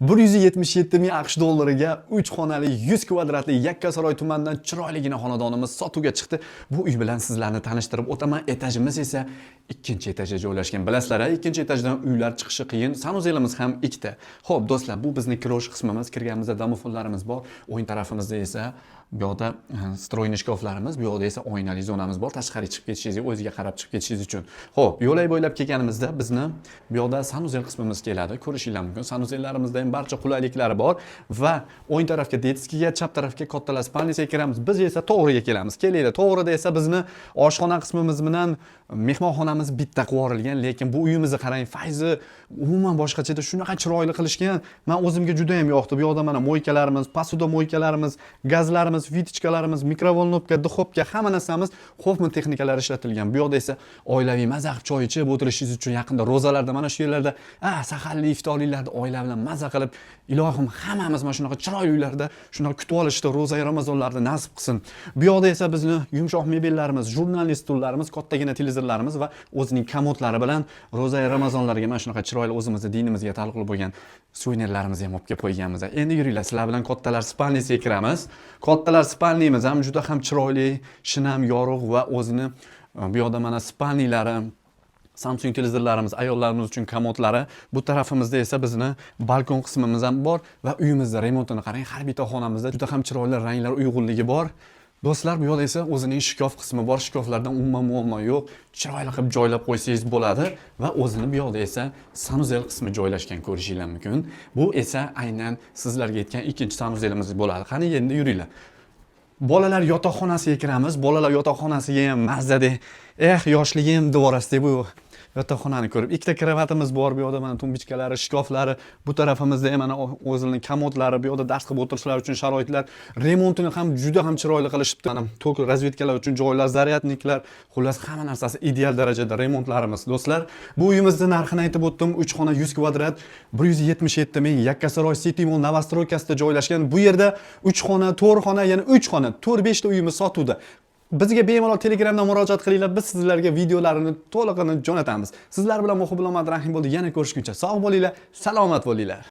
177 ming AQSh dollariga 3 xonali, 100 kvadratli Yakkasaroy tumanidan chiroyligina xonadonimiz sotuvga chiqdi. Bu uy bilan sizlarni tanishtirib o'taman. Etajimiz esa ikkinchi etajda joylashgan. Bilasizlar, ikkinchi etajdan uylar chiqishi qiyin. Санузел imiz ham ikkita. Xo'p, do'stlar, bu bizni kirish qismimiz. Kirganimizda domofonlarimiz bor. O'ng tarafimizda esa bu yoqda встроенный shkaflarimiz, bu yoqda esa oynali zonamiz bor. Tashqari chiqib ketishingizga, o'ziga qarab chiqib ketishingiz uchun. Xo'p, yo'lak bo'ylab kelganimizda bizni bu yoqda санузел qismimiz keladi. Ko'rishinglar mumkin. Санузел larimizda ham barcha qulayliklari bor va o'ng tarafga детский ga, chap tarafga kattalar спальня siga kiramiz. Biz esa to'g'riga kelamiz. Kelinglar, to'g'rida esa bizni oshxona qismimiz bilan mehmonxonamiz bitta qilib yuborilgan, lekin bu uyimizni qarang, fayzi umuman boshqachada, shunaqa chiroyli qilishgan. Men o'zimga juda ham yoqdi. Bu yoqda mana мойка larimiz, посудомойка larimiz, gazlarimiz, вытяжка larimiz, микроволновка, духовка, hamma narsamiz Hoffman texnikalari ishlatilgan. Bu yoqda esa oilaviy maza qilib choy ichib o'tirishingiz uchun, yaqinda ro'zalarda mana shu yerlarda, saharli, iftorliklarda oila bilan maza qilib, ilohim, hammamiz mana shunaqa chiroyli uylarda shunaqa kutib olishda ro'za Ramazonlarni nasib qilsin. Bu yoqda esa bizni yumshoq mebellarimiz, журнальный stullarimiz, kattagina televizorlarimiz va o'zining komodlari bilan ro'za Ramazonlarga mana shunaqa chiroyli, o'zimizni dinimizga taalluqli bo'lgan suvenirlarimizni ham olib kelib qo'yganmiz. Endi yuringlar, sizlar bilan kattalar спальня siga kiramiz. Kattalar спальня miz ham juda ham chiroyli, shinam, yorug' va o'zini bu yoqda mana спальня lari, Samsung televizorlarimiz, ayollarimiz uchun komodlari. Bu tarafimizda esa bizni balkon qismimiz ham bor va uyimizda remontini qarang, har bitta xonamizda juda ham chiroyli ranglar uyg'unligi bor. Do'stlar, bu yoqda esa o'zining shkaf qismi bor. Shkaflardan umuman muammo yo'q. Chiroyli qilib joylab qo'ysangiz bo'ladi va o'zini bu yoqda esa санузел qismi joylashgan, ko'rishinglar mumkin. Bu esa aynan sizlarga aytgan ikkinchi санузел imiz bo'ladi. Qani, endi yuringlar. Bolalar yotoqxonasiga kiramiz. Bolalar yotoqxonasiga ham mazzada. Eh, yoshligim devorasida bu yotoqxonani ko'rib. Ikkita kravatimiz bor bu yoqda, mana тумбочка lari, shkaflari, bu tarafimizda ham mana o'zini komodlari, bu yoqda dars qilib o'tirishlari uchun sharoitlar, remontini ham juda ham chiroyli qilishibdi. Mana tok розетка lar uchun joylar, зарядник lar, xullas, hamma narsasi ideal darajada remontlarimiz. Do'stlar, bu uyimizni narxini aytib o'tdim. 3 xona, 100 kvadrat, 177 ming, Yakkasaroy City Mall новостройка sida joylashgan. Bu yerda 3 xona, 4 xona, yana 3 xona, 4-5 ta uyimiz sotuvda. Bizga bemalol Telegramdan murojaat qilinglar, biz sizlarga videolarini to'lig'ini jo'natamiz. Sizlar bilan Muhibbullo Madrahim bo'ldi. Yana ko'rishguncha sog' bo'linglar, salomat bo'linglar.